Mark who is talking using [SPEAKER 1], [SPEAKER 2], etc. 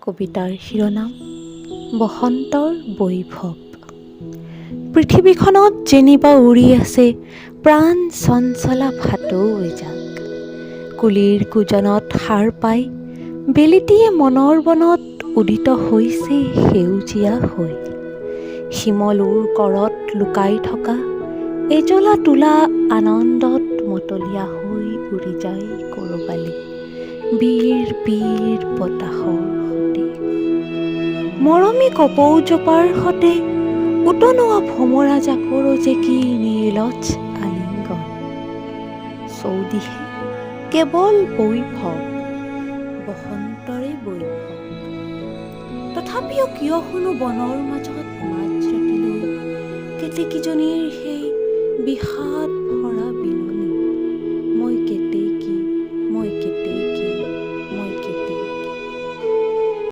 [SPEAKER 1] কবিতাৰ শিৰোনাম বসন্তৰ বৈভৱ। পৃথিৱীখনত যেনিবা উৰি আছে প্ৰাণ চঞ্চলা ভাটৌ এজাক। কুলিৰ কুজনত সাৰ পাই বেলিটিয়ে মনৰ বনত উদিত হৈছে সেউজীয়া হৈ। শিমলুৰ কৰত লুকাই থকা এজলা তুলা আনন্দত মতলীয়া হৈ উৰি যায় কৰবালে বিৰ বিৰ বতাহৰ সতে। মৰমী কপৌজোপাৰ সতে উতনুৱা ভোমোৰা জাকৰো যে কি নিৰ্লজ আলিংগন! চৌদিশে কেৱল বৈভৱ, বসন্তৰে বৈভৱ। তথাপিও কিয় শুনো বনৰ মাজত মাজৰাতিলৈ কেতেকীজনীৰ সেই বিষাদ